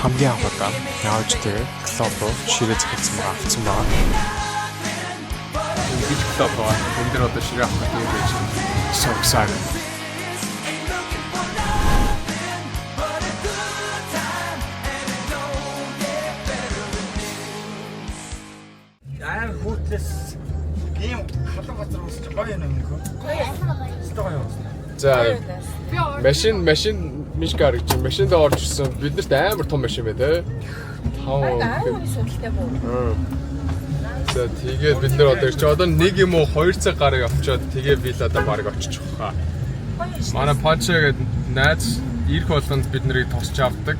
Хамгийн анх удаа аавчтай club руу ширээ захиалсан байгаа, авцсан байгаа. Ингэж club байгаа. Энэ дээр одоо ширээ авах гэдэг байж байна. So excited. Амар хүүтлээс ийм халуун газар уусч гоё юм нөхөө. Гоё. Өстой гоё юм. За, машин Мишка гэж машинд орж ирсэн. Биднэрт амар том машин бай тээ. 5 10 хүний судалтай буу. За, тэгээд бид нар одоо ирч одоо нэг юм уу 2 цаг гараг авчиад тэгээ вилладаа бараг очиж хаа. Манай Панча гэдэг найз ирэх болгонд бид нарыг тосч авдаг.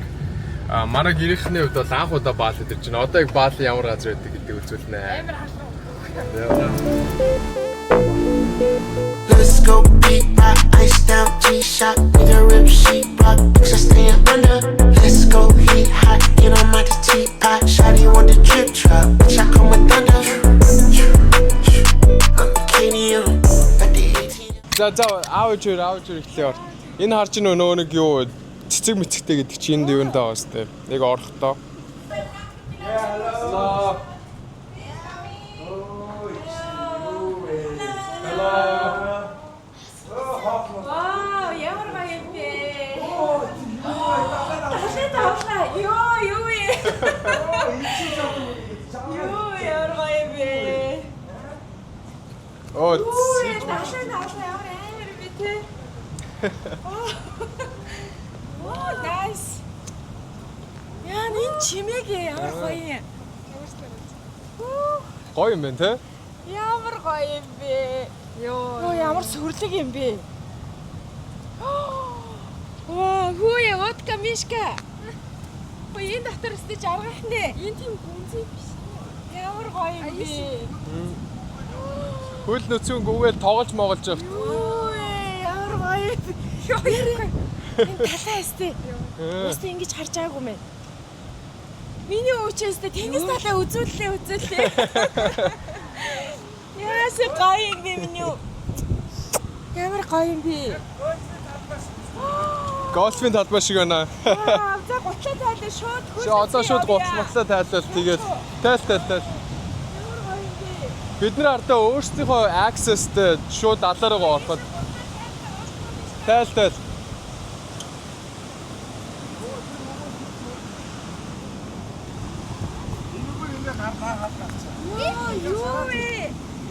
А манай гэрийнхний хувьд бол анх удаа Баалид ирж байна. Одоо яг Баали ямар газар байдаг гэдэг үзүүлнэ. Амар халуун. Let's go deep rock, ice down, G-Shock, nigga rip sheet rock, bitch I stay under. Let's go heat hot, get on my teapot. Shawty want the drip drop, bitch I come with thunder. I'm Canadian, got the ATM. За, аав ээж хоёр эхлэе ор. Энэ харж байгаа нөгөө нэг юу цэцэг мэцэгтэй гэдэг чинь энд юунд байгаа сте. Нэг орохдоо. Hello. Hello. Вау, ямар гоё юм бэ? Талаа тавлаа. Йоо, юу вэ? Юу ямар гоё юм бэ? Оо, Юу талаа тавлаа ямар амар юм бэ те? Оо, nice. Яа, энэ чимээг ямар гоё юм. гоё юм байна те. Ямар гоё юм бэ? Йоо, ямар сүрлэг юм бэ? Ваа, хүүе, водка мишка. Ой, энэ дотор өстөж аргах нэ. Энэ тийм гүнзгий биш. Ямар гоё юм бэ? Хөл нөцөн гүгээл тоглож моголж явт. Юу вэ? Ямар гоё юм бэ? Энэ талаа өстө. Өстө ингэж харж байгаагүй мэн. Миний өвчөөсөө тэнгис талаа үзүүллээ, үзүүллээ. Яасан гоё юм бэ миний өв. Ямар гоё юм бэ? Гольфын талбай шиг байна. Аа, за гутлаа тайлаа шууд хөл. Чи одоо шууд гутал матлаа тайлал тэгээд тайл тайл тайл. Ямар гоё юм бэ? Бид нар ардаа өөрсдийнхөө access-тэй шууд далаараа ороход тайл тайл. Энэгүй юм гарлаа хаалгаар. Йоо, юу вэ?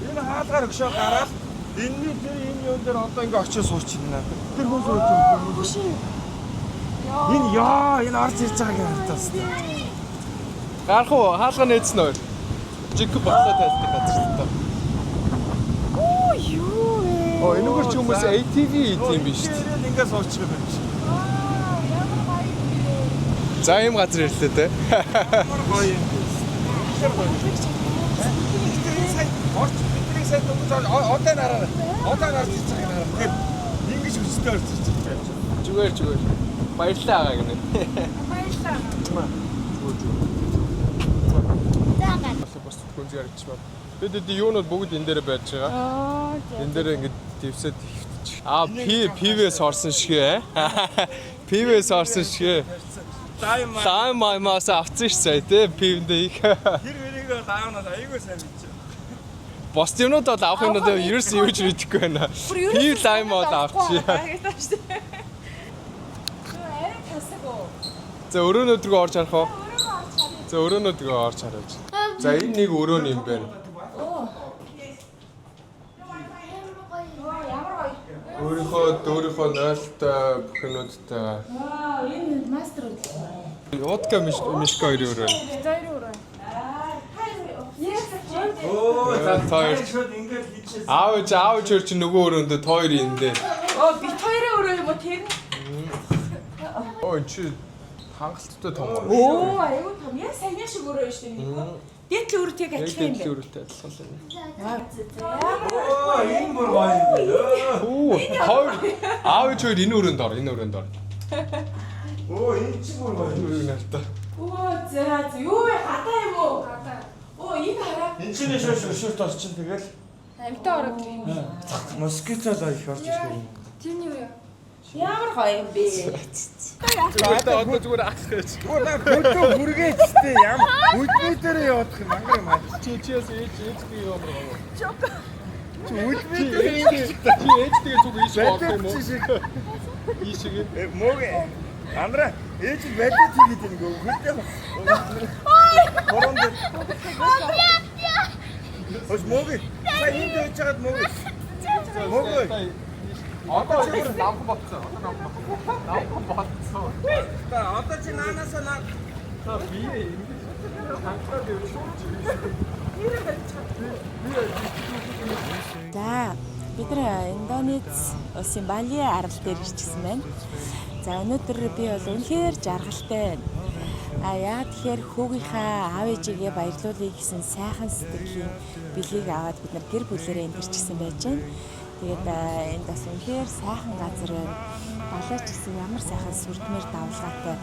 Энэ хаалгаар өгшөө гараад энэний тэр энэ юун дээр одоо ингээ очиж суучна. Тэр хүн сууж байна. Энэ яа, энэ орж ирж байгааг хартаас. Гарах уу? Хаалга нээсэн үү? Жиг ботлоо тайлдаг газар л та. Оо, юу вэ? Оо, энэгээр ч хүмүүс ATV хийх юм биш үү? Тэр ингээ суучих юм байна. Аа, ямар гоё юм бэ? За, ийм газар ирлээ те. Ямар гоё юм бэ? Тэр гоё. Тэр энэ сая орч бидний сая дөнгөж одоо нараа. Одоо орж ирж байгааг хараа. Тэр ингэж хүчтэй орж ирж байгаа. Зүгээр зүгээр. Баярлалаа агаа гинэ. Баярлалаа. Зүгээр зүгээр. Бас гүнзгий харагдчих байна. Бид эд юунууд бүгд энэ дээр байж байгаа. Аа, Энэ дээр ингээд дэвсэд хөвтчих. Аа, пи пивээс орсон шиг ээ. Пивээс орсон шиг. Лайм Лайм маймаас авсан ш сая те пивэндээ их. тэр мэрийг лаавнаад айгүй сайн мэдчих. Бос юмнууд бол авах юмнууд ерөөс юу ч мэдэхгүй байна. Пив лайм бол авчих. Арай тасаг уу? За, өрөөнүүд рүү орж харах уу? Өрөөгөө орж харъя. За, өрөөнүүд рүү орж хараач. За, энэ нэг өрөө юм байна. Оо, ямар гоё. Өөрийнхөө дөөрийнхөө нойлтой бүх юмнуудтай. Аа, энэ мастер үйл. Водка мишка хоёрын өрөө. Хоёрын өрөө. Өө, за, за та хоёр. шууд ингээд хийчихсэн. Аав ээж хоёр чинь нөгөө өрөөндөө та хоёр энэ дээр. Оо, бит хоёрын өрөө юм уу тэр? Оо, энэ чи хангалттай том өрөө. Оо, аюу том. Яг саяны шиг өрөө шүү дээ миний. Дээдлийн өрөөт яг Яг адилхан юм дээдлийн байна. өрөөтэй адилхан л байна. Өө, энэ бүр гоё юм байна. Хүү, хоёр аав ээж хоёр энэ өрөөнд ор, энэ өрөөнд ор. Өө, энэ чи бүр гоё юм. Өрөөг нартаа. Оо, за за юу вэ? Гадаа юм уу? Гадаа. Оо, энэ хараа. Энэ чинь шөө шөө шөө тос чинь тэгэл Амтаа ороод ирэх юм. москито л их орж ирэх юм. Тэр нь юу вэ? Ямар гоё юм бэ? Зүгээр та одоо зүгээр алах гэж. Гүү на хөдөө хүргээч тээ ям хөдөө дээр явах юм мангар юм аа. Чи чиээс ээж ээжтэй ямар гоё. Чи хөдөө Чи ээжтэйгээ зүг ийш орох юм уу? чи шиг Ийшээ. мөг андраа ээж нь балет хийгээд байна гөө хөдөө. Хорон дээр. Ос мөг. Сая энд байж байгаад мөг. Мөг. Одоо чи бүр намхан болцсон. Одоо намхан болцсон. Намхан болцсон. Та одоо чи наанаасаа наа За би ингэж ханхаад явж шүүж. За бид нар Индонез улсын Бали арал дээр ирчихсэн байна. За өнөөдөр би бол үнэхээр жаргалтай байна. А яа тэгэхээр хүүгийнхаа аав ээжигээ баярлуулъя гэсэн сайхан сэтгэлийн бэлгийг аваад бид нар гэр бүлээрээ энд ирчихсэн байж байна. Тэгээд энд бас үнэхээр сайхан газар байна. Балай ч гэсэн ямар сайхан сүрдмээр давлгаатай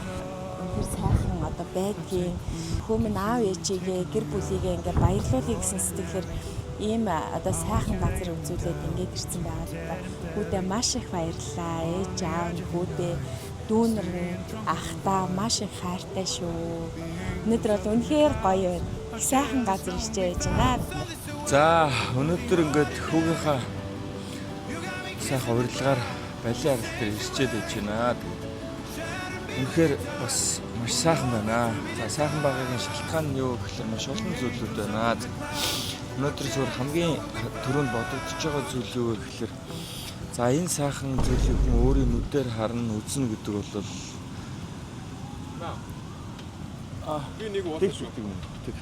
үнэхээр сайхан одоо байдгийн хүмүүн аав ээжигээ гэр бүлийгээ ингээ баярлуулъя гэсэн сэтгэлээр ийм одоо сайхан газар үзүүлээд ингээд ирсэн байгаа л да. Хүүдээ маш их баярлалаа. Ээж аав нь хүүдээ дүүнер нь ахтаа маш их хайртай шүү. Өнөөдөр бол үнэхээр гоё байна. Их сайхан газар ирчээ байж байна. За өнөөдөр ингээд хүүгийнхаа сайхан урилгаар Бали арал дээр ирчээд байж байна. Тэгээд үнэхээр бас маш сайхан байна. За сайхан байгаагийн шалтгаан нь юу гэхэлэр маш олон зүйлүүд байна. Өнөөдөр зүгээр хамгийн түрүүнд бодогдож байгаа зүйл юу вэ гэхэлэр за энэ сайхан зүйлийг хүн өөрийн нүдээр харна, үзнэ гэдэг бол Би нэг тэг уулах шүү. тэг юм. Тэг.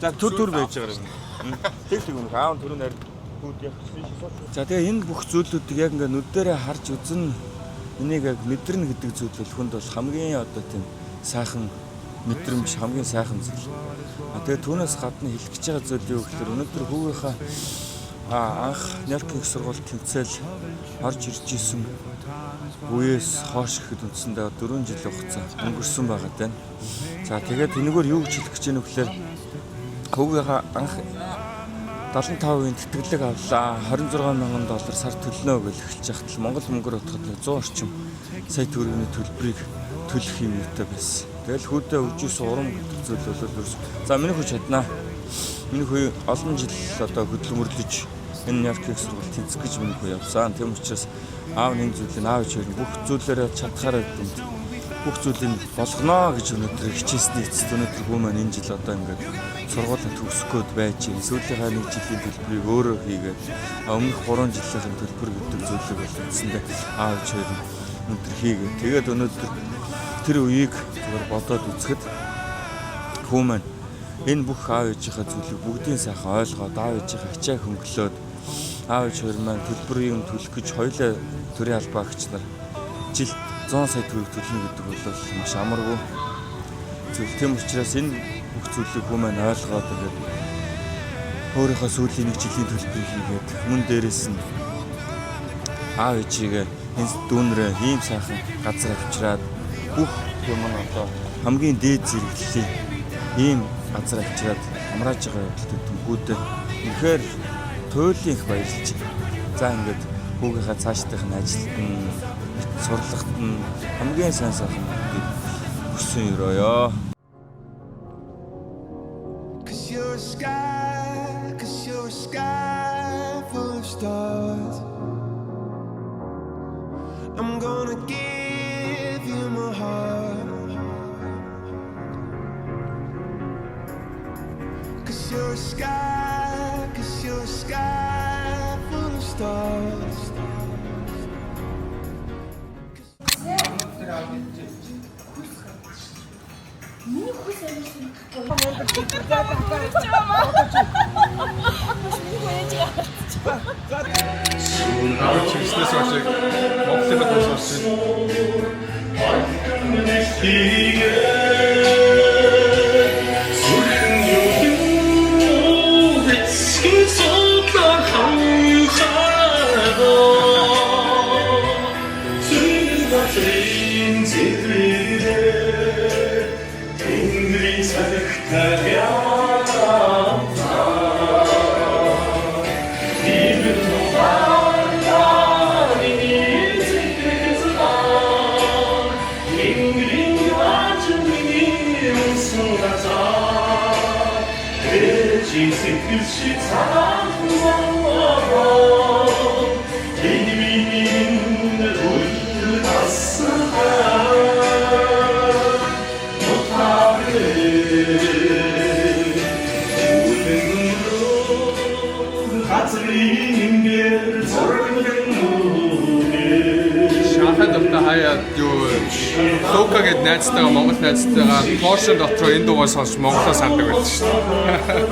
За төр төр байж байгаа юм. Тэг тэг юм. Аав түрүү нарь хүүд явчихсан шүү. За тэгээ энэ бүх зүйлүүдийг яг ингээ нүдээрээ харж үзэн энийг яг мэдэрнэ гэдэг зүйл бол хүнд бол хамгийн одоо тийм сайхан мэдрэмж, хамгийн сайхан зүйл. А тэгээ түүнээс гадна хэлэх гэж байгаа зүйл юу гэхээр өнөөдөр хүүгийнхаа анх Нялкийн их сургууль тэмцээл орж ирж исэн үеэс хойш гэхэд үндсэндээ 4 жилийн хугацаа өнгөрсөн байгаа даа. За тэгээд энэгээр юу гэж хэлэх гэж байна вэ гэхээр хүүгийнхаа анх 75% тэтгэлэг авлаа. 26 мянган доллар сар төлнө гэж эхэлж байхад л Монгол мөнгөөр бодоход 100 орчим сая төгрөгийн төлбөрийг төлөх юм юутай байсан. Тэгэл хүүдээ өгж исэн урам гэдэг зүйл бол ерөөс. За миний хүү чаднаа. Миний хүү олон жил одоо хөдөлмөрлөж энэ Нью-Йоркийн их сургууль тэнцэх гэж миний хүү явсан. Тийм учраас аав нэг зүйлийг аав ээж хоёр бүх зүйлээрээ чадхаараа дүнд бүх зүйлийг болгоно гэж өнөөдөр хичээсний эцэст өнөөдөр хүү маань энэ жил одоо ингээд сургуулаа төгсөх гээд байж байна. Сүүлийнхаа нэг жилийн төлбөрийг өөрөө хийгээд өмнөх 3 жилийнхэн төлбөр гэдэг зүйлийг бол үндсэндээ аав ээж хоёр өнөөдөр хийгээд тэгээд өнөөдөр тэр үеийг зүгээр бодоод үзэхэд хүү маань энэ бүх аав ээжийнхээ зүйлийг бүгдийн сайхан ойлгоод аав ээжийнхээ ачаа хөнгөлөөд аав ээж хоёр маань төлбөрийн төлөх гэж хоёулаа төрийн албаа агч нар жилд 100 сая төгрөг төлнө гэдэг бол маш амаргүй зүйл. Тийм учраас энэ бүх зүйлийг хүү маань ойлгоод ингээд өөрийнхөө сүүлийн нэг жилийн төлбөрийг хийгээд мөн дээрээс нь аав ээжигээ энэ дүүнрээ ийм сайхан газар авчираад бүх юм нь одоо хамгийн дээд зэрэглэлийн ийм газар авчираад амрааж байгаа явдалд түнхүүдээ үнэхээр туйлын их баярлж байна. За ингээд хүүгийнхаа цаашдынх нь ажилд нь сурлагт нь хамгийн сайн сайхан бүгдийг хүссэн өрөөё. Cause you're a sky, cause you're a sky full of stars. I'm gonna give you my heart. Cause you're a sky, cause you're a sky full of stars. Миний хүйс амар сонирхгүй. Миний хүү ээж Аав чигснээс хойш Монголын дуу сонсч байна. Чи сэтгэл шиг цагаан болоо Тэний миний үлдэл тасгаа Газрын зурган нүгэр Шанхай дотор хаяа юу Лука гээд найзтайгаа Монгол найзтайгаа Porsche дотор энэ дуугаа сонсч Монголоо сандаг байсан шүү дээ.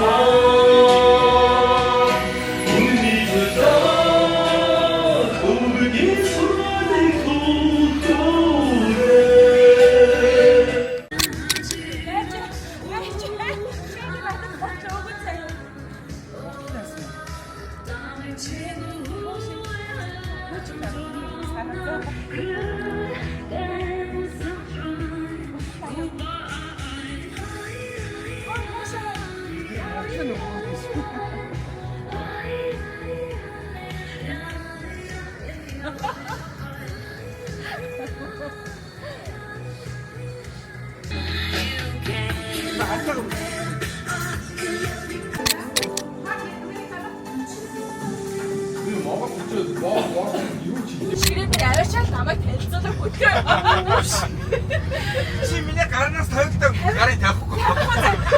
Ширээ дээр аваачаал намайг танилцуулах хөтлөө. Чи миний гарнаас тавилтаа гарыг тавихгүй.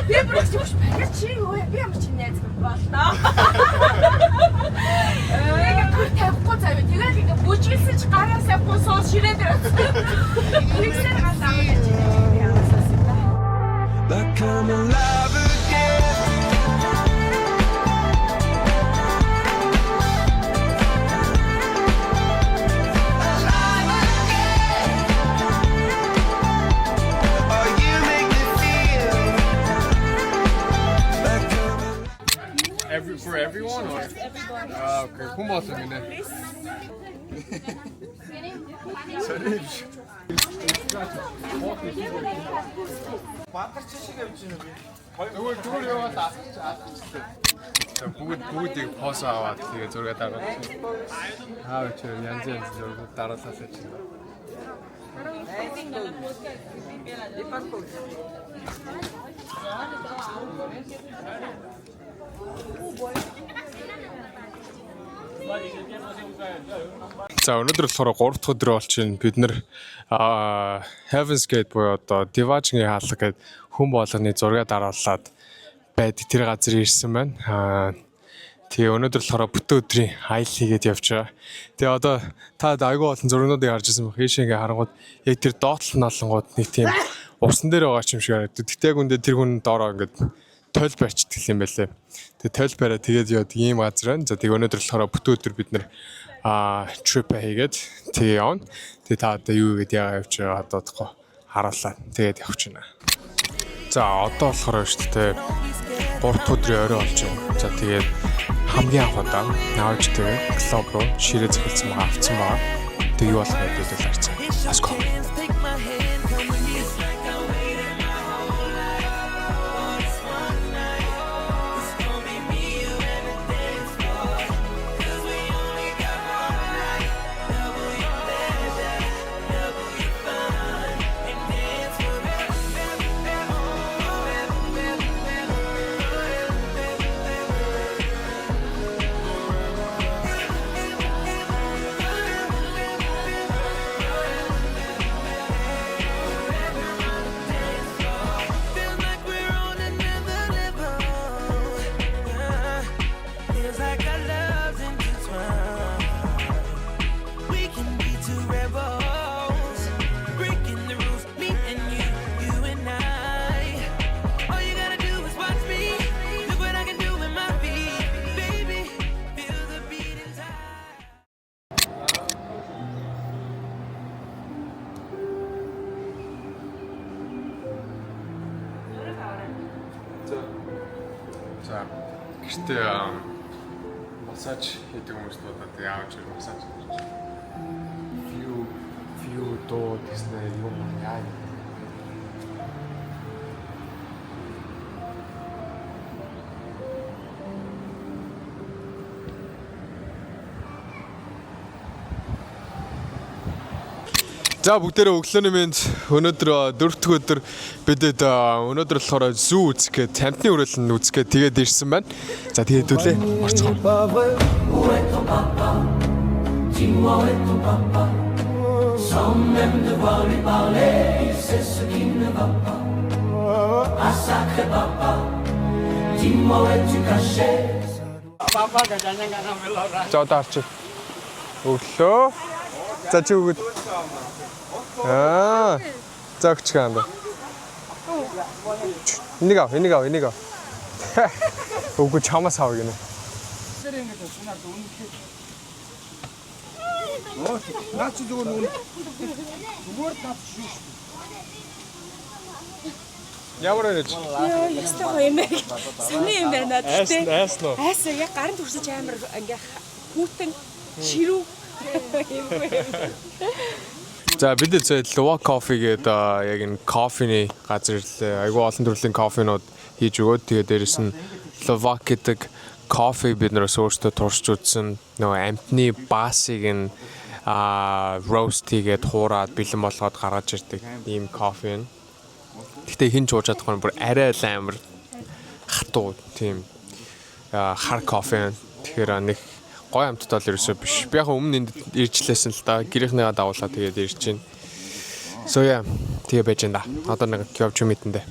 Би бүр чүш баяр чи юу би ямар чи найз боллоо. Яг гар тавихгүй заяа. Тэгэл ингээ бүжгэлсэн чи гараа тавихгүй суу ширээ дээр очсон. Тэгсээр гал намайг чи яваасаас юм да. Like I'm alive again. Oh, you make me feel like I'm alive. Every for everyone or? Аа окей. Хүн болсон гинэ. Бадарч шиг явж байна би. Зүгээр зүгээр яваад алхаж алхажлаа. За бүгд бүгдийг поос аваад тэгээ зураг даруулчих. Аа чи янз янз зураг даруулаад чинь. За өнөөдөр болохоор 3 дахь өдөр болж байна. Бид нэр Heaven's Gate буюу одоо Диважны хаалга гэдэг хүн болгоны зураг дараалаад байдаг тэр газар ирсэн байна. Тэгээ өнөөдөр болохоор бүтэн өдрийн аялал хийгээд явж байгаа. Тэгээ одоо та айгүй олон зургнуудыг харж ирсэн байх. Ийшээ ингээ харангууд яг тэр доотлол налангууд нэг тийм усан дээр байгаа ч юм шиг харагдав. Гэтэ яг үндэ тэр хүн доороо ингээд тойл барьчихдаг юм байлээ. Тэгээ тойл бариа тэгээд яваад ийм газар байна. За тэгээ өнөөдөр болохоор бүтэн өдөр бид нэр trip хийгээд тэгээ явна. Тэгээ та одоо юу хийгээд яагаад явж байгаа одоо тохоо харууллаа. Тэгээд явчихна. За одоо болохоор шүү дээ 3 дахь өдрийн орой болж байна. За тэгээд хамгийн анх удаа наавч тэгээ клуб руу ширээ зохилцсон байгаа авцсан байгаа. Тэгээ юу болох вэ гэдэг харцаа. Let's go. Take my hand, come with me. It's like I waited my whole life for this one night. It's gonna be me, you, and the dance floor. 'Cause we only got one night. Double your pleasure, double your fun, and dance forever, forever, forever, forever, forever, forever. Feels like we're on another level. Feels like our love's intertwined. We can be two rebels, breaking the rules. Me and you, you and I. All you gotta do is watch me. Look what I can do with my feet, baby. Feel the beat inside. За гэртээ массаж хийдэг хүмүүс дуудаад тэгээ аавч массаж хийж. View view дуу гэснээр юм яа юм. За, бүгдээрээ өглөөний мэнд. Өнөөдөр дөрөв дэх өдөр. Бидэд өнөөдөр болохоор zoo үзэх гээд, амьтны хүрээлэн үзэх гээд тэгээд ирсэн байна. За, тэгээд үлээ орцгоо. Où est ton papa? Dis-moi où est ton papa? Sans même devoir lui parler, il sait ce qui ne va pas. Ah sacré papa, dis-moi où es-tu caché? За, одоо харчих. Өглөө. За, чи өгöd. Аа. За, өгч юм да. Энийг ав, энийг ав, энийг ав. Үгүй, чамаас ав гинэ. Наа чи зүгээр нүг зүгээр наад шүү шүү. Ямар вэ? Йоо, ёстой гоё юм байна. Сони юм байна. Гэтэ Айс нөө. айс яг гаранд хүрсэж амар ингээ хүүтэн ширүү юм бэ. За, бид сая Luwak Coffee гэдэг яг энэ кофений газар ирлээ. Айгүй олон төрлийн кофенууд хийж өгөөд, тэгээ дээрэс нь Luwak гэдэг кофе бид нэрээс өөрсдөө туршиж үзсэн. Нөгөө амьтны баасыг нь roast хийгээд, хуураад, бэлэн болгоод гаргаж ирдэг ийм кофе нь. Гэхдээ хэн ч ууж чадахгүй нь бүр арай л амар хатуу тийм хар кофе. Тэгэхээр нэг гой амттай бол ерөөсөө биш. Би яг өмнө энд иржлээсэн л да. Гэрийнхнийгаа дагуулаад тэгээд ирж байна. So yeah, тэгээ байж энэ да. Одоо нэг явж мэдэндээ.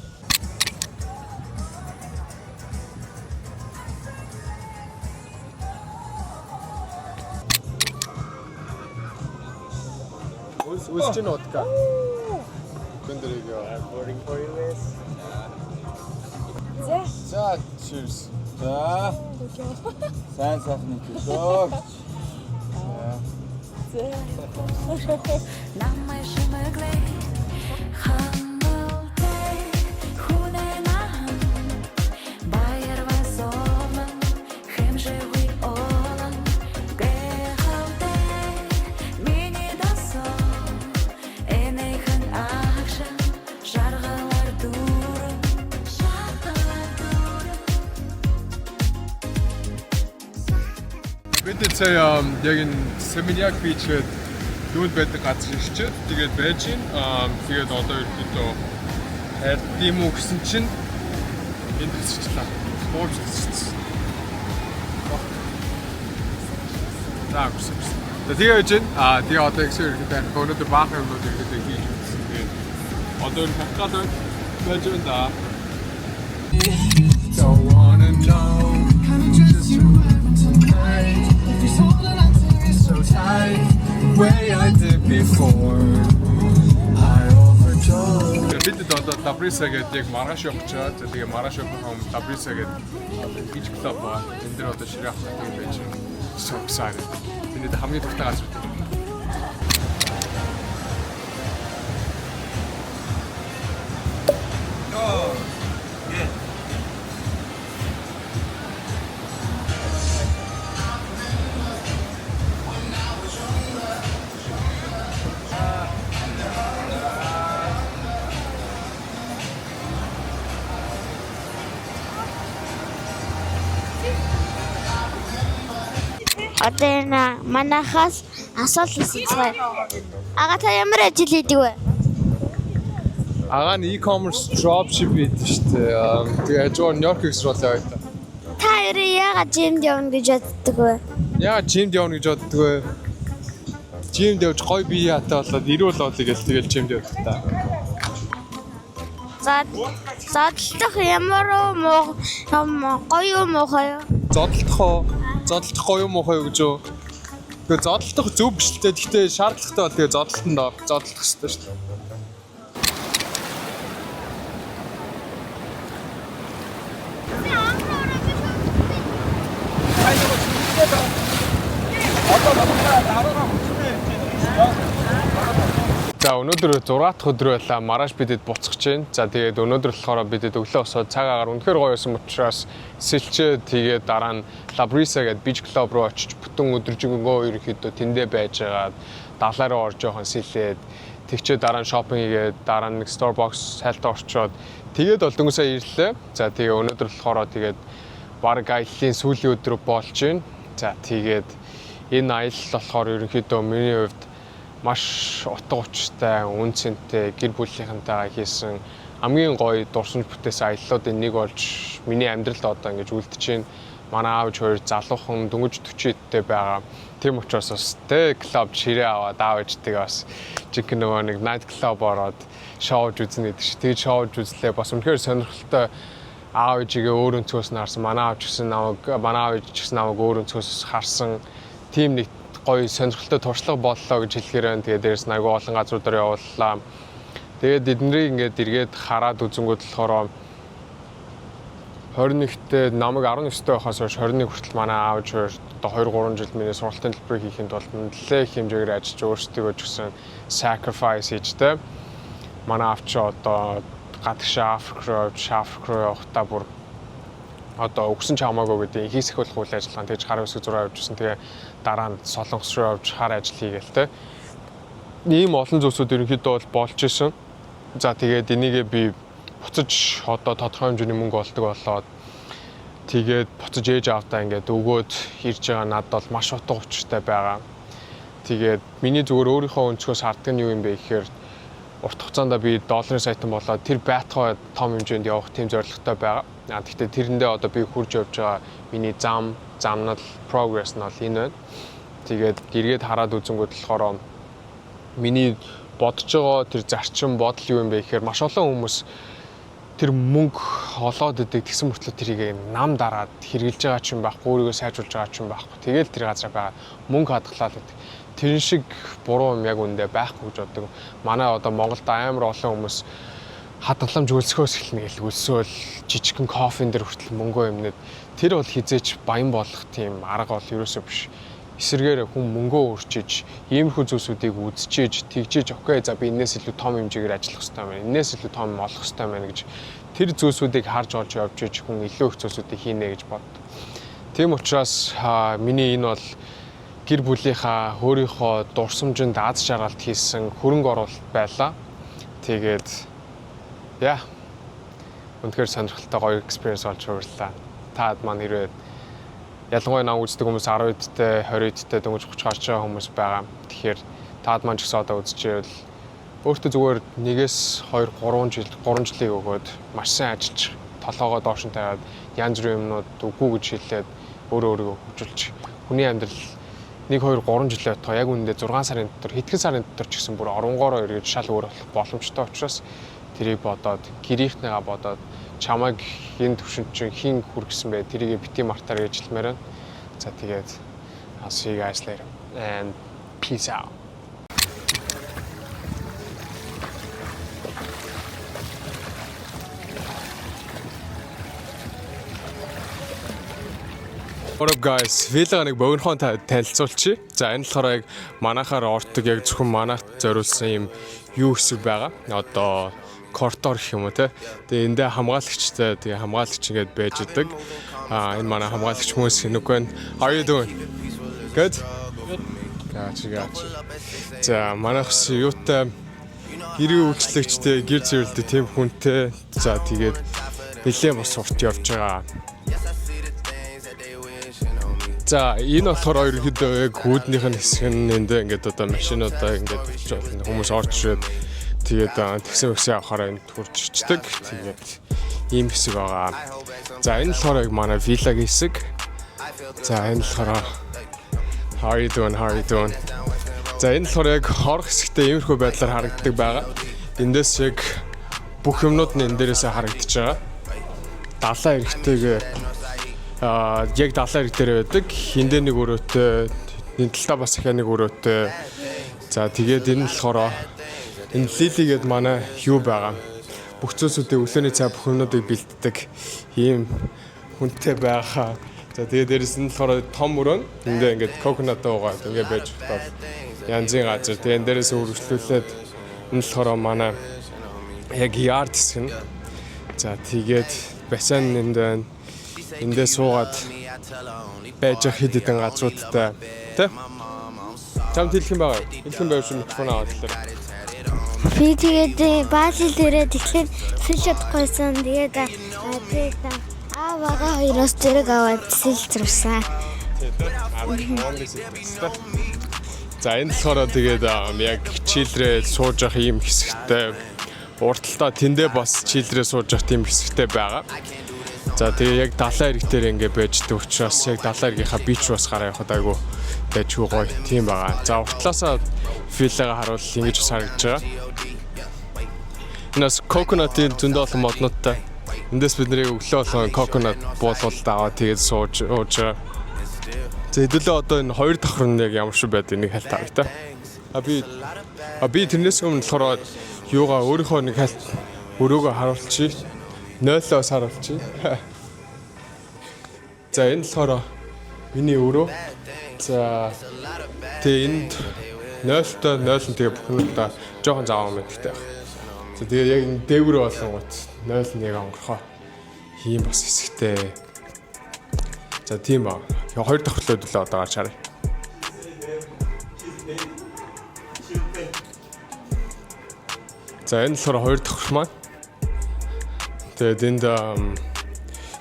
Үс үс чинь удка. Бэндэрийг. За. За, cheers. За. Сайн сайхны төлөө. За. Намайг шимэглээ хангалтай хүнэнэн баяр васоман хэмжээгүй олон гэхэлтэй миний дасан энэхэн агшин жаргалар дүүрэн жаргалар дүүрэн. Бид сая яг энэ Seminyak Beach гэдэг юунд байдаг газар ирчээд тэгээд байж гин. Тэгээд одоо ерөнхийдөө хайр юм уу гэсэн чинь энд хэсэрчлээ. Бууж хэсэрсэн. За, үсэн. За, тэгээ байж гин. Тэгээ одоо их ерөнхийдөө өнөөдөр баахан юмнууд ерөнхийдөө хийж үзсэн. Тэгээд одоо энэ хатгаад байж байна да. Don't wanna know just you tonight. If you holding on to me so tight, way I did before. I overdosed. Бид одоо La Brisa гэдэг яг маргааш явах гэж байгаа. За, тэгээ маргааш явах юм La Brisa гэдэг beach club ба. Энэ дээр одоо ширээ авах гэдэг байж байна. So excited. Тэнд хамгийн дуртай газар үү. Одоо энэ манайхаас асуулт асууцгаая. Ага, та ямар ажил хийдэг вэ? Агаа нь e-commerce dropship хийдэг шүү дээ. Тэгээ хажуугаар Нью-Йорк их сургууль яваа та. Та хоёрын яагаад gym д явна гэж боддог вэ? Яа, gym д явна гэж боддог вэ? Gym д явж гоё бие хатаа болоод эрүүл болъё гэж тэгэл gym д явдаг та. За, зодтолдох ямар уу муу гоё уу муухай юу? Зодтолдох уу? Зодтолдох гоё юм уу гэж юу? Тэгээ зодтолдох зөв биш л дээ. Гэхдээ шаардлагатай бол тэгээ зодтолтонд зодтолдох хэрэгтэй шүү дээ. За, өнөөдөр 6 дахь өдөр байлаа. Маргааш бидэд буцах чинь. За, тэгээд өнөөдөр болохоор бидэд өглөө босоод цаг агаар үнэхээр гоё байсан учраас сэлчээ, тэгээд дараа нь La Brisa гэдэг beach club руу очиж бүтэн өдөржингөө ерөнхийдөө тэндээ байж байгаад далаа руу орж жоохон сэлээд, тэгчээ дараа нь shopping хийгээд, дараа нь нэг Starbucks хайлтаа орчоод тэгээд бол дөнгөж сая ирлээ. За, тэгээ өнөөдөр болохоор тэгээд баг аяллаа сүүлийн өдөр болж байна. За, тэгээд энэ аялал болохоор ерөнхийдөө миний хувьд Маш утга учиртай, үнэ цэнтэй гэр бүлийнхэнтэйгээ хийсэн хамгийн гоё дурсамж бүтээсэн аяллуудын нэг болж миний амьдралд одоо ингэж үлдэж байна. Манай аав ээж хоёр залуухан дөнгөж 40 эдтэй байгаа. Тийм учраас бас тэ клуб ширээ аваад аав ээжтэйгээ бас жинхэнэ нөгөө нэг night club ороод шоуж үзнэ гэдэг шиг. Тэгээд шоуж үзлээ. Бас үнэхээр сонирхолтой, аав ээжигээ өөр өнцгөөс нь харсан. Манай аав ч гэсэн намайг, манай аав ээж ч гэсэн намайг өөр өнцгөөс харсан. Тийм нэг гоё сонирхолтой туршлага боллоо гэж хэлэхээр байна. Тэгээд дээрээс нь айгүй олон газруудаар явууллаа. Тэгээд эднэрийг ингээд эргээд хараад үзэнгүүт болохоор 21-т намайг 19-т байхаас хойш 21 хүртэл манай аав ээж хоёр одоо 2 3 жил миний сургалтын төлбөрийг хийхэд бол нэлээд их хэмжээгээр ажиллаж, өөрсдийгөө ч гэсэн sacrifice хийж тэ. Манай аав чи одоо гадагшаа Африк руу явж, Африк руу явахдаа бүр одоо өгсөн ч хамаагүй гэдэг хийсэх болох үйл ажиллагаа тэгж хар хэсэг зураа явж ирсэн. Тэгээ дараа нь Солонгос руу явж хар ажил хийгээл тэ. Ийм олон зүйлсүүд ерөнхийдөө бол болж исэн. За, тэгээд энийгээ би буцаж одоо тодорхой хэмжээний мөнгө олдог болоод, тэгээд буцаж ээж аавдаа ингээд өгөөд ирж байгаа надад бол маш утга учиртай байгаа. Тэгээд миний зүгээр өөрийнхөө өнцгөөс харддаг нь юу юм бэ гэхээр урт хугацаанд би долларын саятан болоод тэр байтугай том хэмжээнд явах тийм зорилготой байгаа. А гэхдээ тэрэндээ одоо би хүрж явж байгаа миний зам, замнал, progress нь бол энэ байна. Тэгээд эргээд хараад үзэнгүүт болохоор миний бодож байгаа тэр зарчим бодол юу юм бэ гэхээр маш олон хүмүүс тэр мөнгө олоод идэг, тэгсэн мөртлөө тэрийг нам дараад хэрэглэж байгаа ч юм байхгүй, өөрийгөө сайжруулж байгаа ч юм байхгүй. Тэгэл тэр газар байгаа мөнгө хадгалаад байдаг. Тэрэн шиг буруу юм яг үндэ байхгүй гэж боддог. Манай одоо Монголд амар олон хүмүүс хадгаламж өлсгөөс эхэлнэ гэл өлсөөл жижигхэн кофен дээр хүртэл мөнгөө юмнэд, тэр бол хэзээ ч баян болох тийм арга бол ерөөсөө биш. Эсрэгээр хүн мөнгөө үрчиж, иймэрхүү зүйлсүүдийг үзчихэж, тэгжиж, okay, за би энэс илүү том хэмжээгээр ажиллах хэрэгтэй байна. Энэс илүү том юм олох хэрэгтэй байна гэж тэр зүйлсүүдийг харж олж явж иж хүн илүү их зүйлсүүдийг хийнэ гэж боддог. Тийм учраас миний энэ бол гэр бүлийнхаа, өөрийнхөө дурсамжинд аз жаргалт хийсэн хөрөнгө оруулалт байлаа. Тэгээд яа, үнэхээр сонирхолтой гоё experience болж хувирлаа. Таад маань хэрвээ ялангуяа нам үздэг хүмүүс 10 эдтэй, 20 эдтэй, дөнгөж 30 гарч байгаа хүмүүс байгаа. Тэгэхээр таад маань ч гэсэн одоо үзчихвэл өөртөө зүгээр нэгээс 2 3 жил, 3 жилийг өгөөд маш сайн ажиллаж, толгоогоо доош нь тавиад, янз бүрийн юмнууд үгүй гэж хэлээд өөрөө өөрийгөө хөгжүүлж, хүний амьдрал 1 2 3 жилийн отгоо яг үүндээ 6 сарын дотор, хэдхэн сарын дотор ч гэсэн бүр оронгоороо эргэж шал өөр болох боломжтой учраас тэрийг бодоод, гэрийнхнийгаа бодоод, чамайг энэ төвшөнд чинь хэн хүргэсэн бэ, тэрийг бити мартаар гэж хэлмээр байна. За, тэгээд I'll see you guys later and peace out. What up, guys? Вилага нэг богинохон танилцуулчих. За, энэ болохоор яг манайхаар ортог, яг зөвхөн манайхт зориулсан юм юу хэсэг байгаа. Одоо коридор гэх юм уу те. Тэгээ эндээ хамгаалагчтай, тэгээ хамгаалагч ингээд байж идэг. Аа, энэ манай хамгаалагч хүмүүс хинэг байна. How are you doing? Good? Gotcha, gotcha. За, манайх юутай гэрийн үйлчлэгчтэй, гэр цэвэрлдэг тийм хүнтэй. За, тэгээд нэлээд бас урт явж байгаа. За, энэ болохоор ерөнхийдөө яг хүүднийх нь хэсэг нь энд ингээд одоо машинуудаа ингээд очиж болно. Хүмүүс орж ирээд тэгээд тэгсэн өгсөн явахаараа энд хурж ичдэг. Тэгээд ийм хэсэг байгаа. За, энэ болохоор яг манай виллагийн хэсэг. За, энэ болохоор. How are you doing? How are you doing? За, энэ болохоор яг хорох хэсэгтээ иймэрхүү байдлаар харагддаг байгаа. Эндээс яг бүх юмнууд нь энэ дээрээсээ харагдаж байгаа. Далайн эрэгтэйгээ яг далайн эрэг дээр байдаг. Энд дээр нэг өрөөтэй, энэ талтаа бас ахаа нэг өрөөтэй. За, тэгээд энэ нь болохоор энэ Лили гээд манай юу байгаа. Бүх зүйлсүүдийг, өглөөний цай, бүх юмнуудыг бэлддэг ийм хүнтэй байгаа. За, тэгээд дээрэс нь болохоор том өрөө. Эндээ ингээд coconut уугаад ингээд байж бол янзын газар. Тэгээд энэ дээрээс үргэлжлүүлээд энэ болохоор манай яг yard хэсэг нь. За, тэгээд бассейн энд байна. Эндээ суугаад байж хэд хэдэн газруудтай тэ. Чамд хэлэх юм байгаа. Хэлэх юм байвал микрофон аваад хэлээ. Би тэгээд Бали дээрээ тэгэхээр сэлж чадахгүйсэн. Тэгээд тэгээд аа бага хоёроос зэрэг аваад сэлж зурсан. Тийм. Аа, Монголын сэлсэн. За, энэ болохоор тэгээд яг chill рээ сууж явах ийм хэсэгтэй, урталтаа тэндээ бас chill рээ сууж явах тийм хэсэгтэй байгаа. За, тэгээ яг далайн эрэг дээр ингээ байждаг учраас яг далайн эргийнхаа beach бас гараа явахад айгу дайчгүй гоё тийм байгаа. За, уртлаасаа виллагаа харуул ингэж бас харагдаж байгаа. Энэ бас coconut-ын зөндөө олон моднуудтай. Эндээс бид нарыг өглөө болгон coconut буулгал аваад тэгээд сууж ууж байгаа. За, хэдүүлээ одоо энэ хоёр давхар нь яг ямар шиг байд энийг хальт авъя та. А би тэрнээс өмнө болохоор юугаа өөрийнхөө нэг хальт өрөөгөө харуулчих. Нойлоос харуулчих. За, энэ болохоор миний өрөө. За, тэгээ энд нойлтой, нойл нь тэгээ бүхнүүдээ жоохон заваа мэдтэй байх. За, тэгээ яг энэ дээгүүр болонгууд нойл нь яг онгорхоо ийм бас хэсэгтэй. За, тийм ба. Тэгээ хоёр давхарлууд л одоо гарч харъя. За, энэ болохоор хоёр давхар маань. Тэгээд энд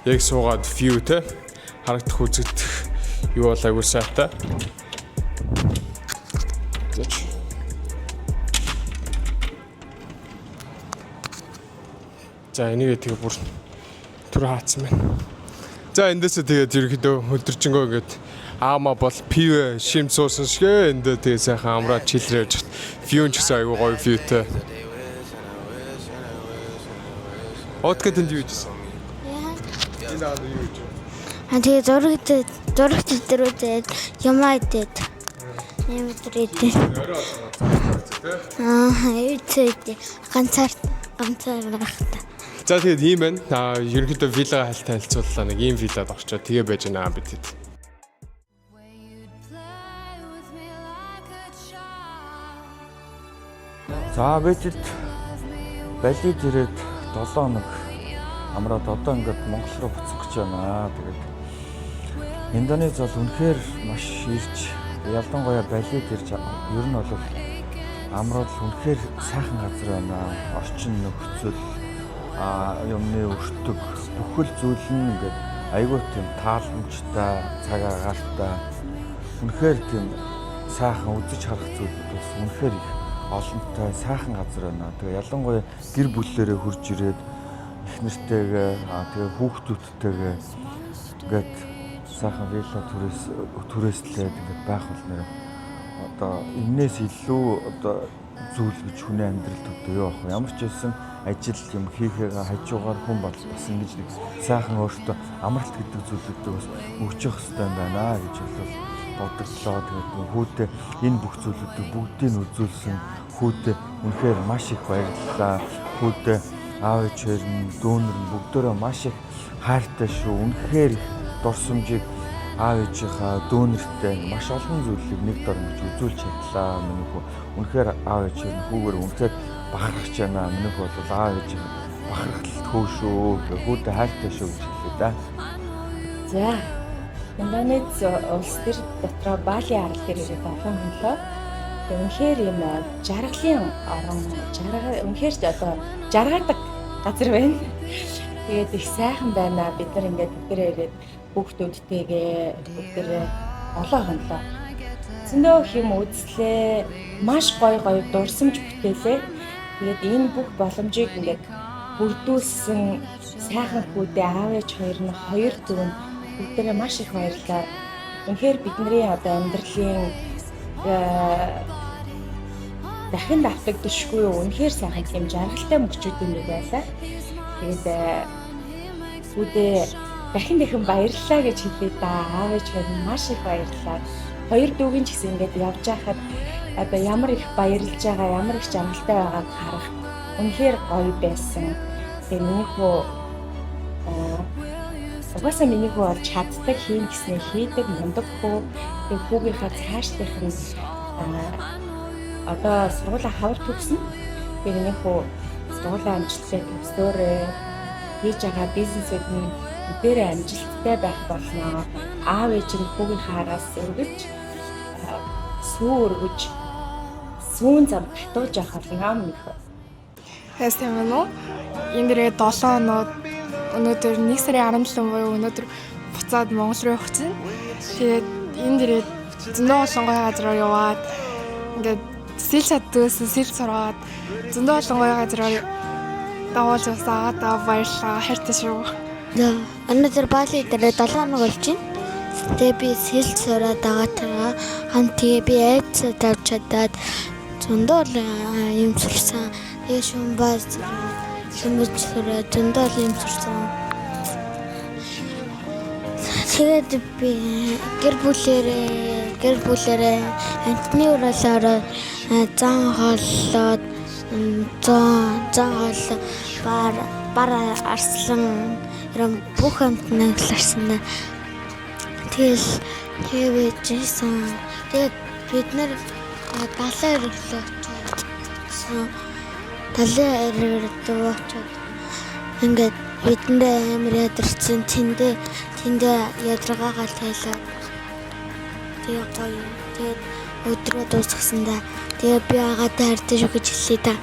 яг суугаад view те харагдах, үзэгдэх юу бол айгуу сайтай. За. За, энийг тэгээ бүр түр хаацсан байна. За, эндээсээ тэгээд ерөнхийдөө өдөржингөө ингээд аама бол пив шим суусан шиг эндээ тэгээ сайхан амраад chill рээ явж view ч гэсэн айгуу гоё view тэй. Отка тэнд юу хийжсэн? Энэ аа юу хийж? А тэгээ зурагт дээр үзээд юмаа идээд юм өдөр идээд. Аа, үцээд ганцаар ганцаар байхдаа. За, тэгээд ийм байна. Аа, ерөнхийдөө вилла хальт танилцууллаа. Нэг ийм виллад орчоо тэгээ байж байна бид хэд. Where you'd play with me like a child. За, бидэд Балид ирээд 7 хоног амраад одоо ингээд Монгол руу буцах гэж байна. Тэгээд Индонез бол үнэхээр маш ирж, ялангуяа Балид ирж ер нь бол амрал үнэхээр сайхан газар байна. Орчин нөхцөл, юмны өртөг, бүхэл зүйл нь ингээд айгүй тийм тааламжтай, цаг агаартай, үнэхээр тийм сайхан, үзэж харах зүйлүүд бас үнэхээр их олонтой сайхан газар байна. Тэгээ ялангуяа гэр бүлээрээ хурж ирээд их нэртэйгээ, тэгээ хүүхдүүдтэйгээ ингээд сайхан вилла түрээс түрээслээд ингээд байх бол нэр одоо энээс илүү одоо зүйл гэж хүний амьдралд одоо юу ах вэ? Ямар ч байсан ажил юм хийхээ хажуугаар хүн бол бас ингэж нэг сайхан өөртөө амралт гэдэг зүйлүүдийг бас өгч явах хэрэгтэй юм байна гэж бол бодогдлоо. Тэгээд хүүдээ энэ бүх зүйлүүдийг бүгдийг нь үзүүлсэн хүүдээ үнэхээр маш их баярлалаа. Хүүдээ аав ээж хоёр нь, дүүнер нь бүгдөө маш их хайртай шүү. Үнэхээр их дурсамжийг аав ээжийнхаа дүүнертэй маш олон зүйлийг нэг дор ингэж үзүүлж чадлаа. Миний хүү үнэхээр аав ээж хоёр нь хүүгээр үнэхээр бахархаж байна. Миний хүү бол аав ээжийн бахархалт хөө шүү. Хүүдээ хайртай шүү гэж хэлээ да. За, Индонез улс төр дотроо Бали арал дээр ирээд 7 хонолоо. Тэгээ үнэхээр юм жаргалын орон, жарга үнэхээр ч одоо жаргадаг газар байна. Тэгээд их сайхан байна. Бид нар ингээд бүгдээрээ ирээд хүүхдүүдтэйгээ бүгдээрээ 7 хонолоо. Зөндөө их юм үзлээ. Маш гоё гоё дурсамж бүтээлээ. Тэгээд энэ бүх боломжийг ингээд бүрдүүлсэн сайхан хүүдээ аав ээж хоёр нь, хоёр дүү нь бүгдээрээ маш их баярлалаа. Үнэхээр бидний одоо амьдралын дахин давтагдашгүй үнэхээр сайхан тийм жаргалтай мөчүүдийн нэг байлаа. Тэгээд хүүдээ дахин дахин баярлалаа гэж хэлье да. Аав ээж хоёр нь маш их баярлалаа. Хоёр дүүгийн ч гэсэн ингээд явж байхад одоо ямар их баярлж байгаа, ямар их жаргалтай байгааг харах үнэхээр гоё байсан. Тэгээ миний хүү угаасаа миний хүү бол чаддаг, хийн гэснээ хийдэг, мундаг хүү. Тэгээ хүүгийнхаа цаашлих нь одоо сургуулаа хавар төгснө. Тэгээ миний хүү сургуулаа амжилттай төгсөөрэй. Хийж байгаа бизнесүүд нь бүгдээрээ амжилттай байх болно. Аав ээж нь хүүгийнхаа араас өргөж, сүү өргөж, сүүн зам татуулж явах болно миний хүү. Сайн байна уу? Энд дээрээ 7 хоноод өнөөдөр 1 сарын 17 буюу өнөөдөр буцаад Монгол руу явах чинь. Тэгээд энэ дээрээ зөндөө олон гоё газраар яваад Ингээд сэлж чаддгүйсэн сэлж сураад зөндөө олон гоё газар давуулж явсан агаадаа баярлалаа. Хайртай шүү. За, өнөөдөр Бали дээр 7 хоног болж байна. Тэгээ би сэлж сураад байгаа хан тэгээ би айдсаа тавьж чадаад зөндөө олон юм сурсан. Тэгээ шумбаа шүмбэж сураад зөндөө олон юм сурсан. Тэгээд би гэр бүлээрээ амьтны ураалаар зан хооллоод зан хоол бар арслан ерөн бүх амьтныг л арсан. Тэгэл тэвэжсэн. Тэгээд бид нар далайн эргэлөө очсон. Далайн эргэлөө очоод ингээд бидэндээ амар ядарсан. Тэндээ ядаргаагаа тайлаад тэгээ гоё. Тэгээд өдрөө дуусгасандаа тэгээ би агаадаа хайртай шүү гэж хэллээ да.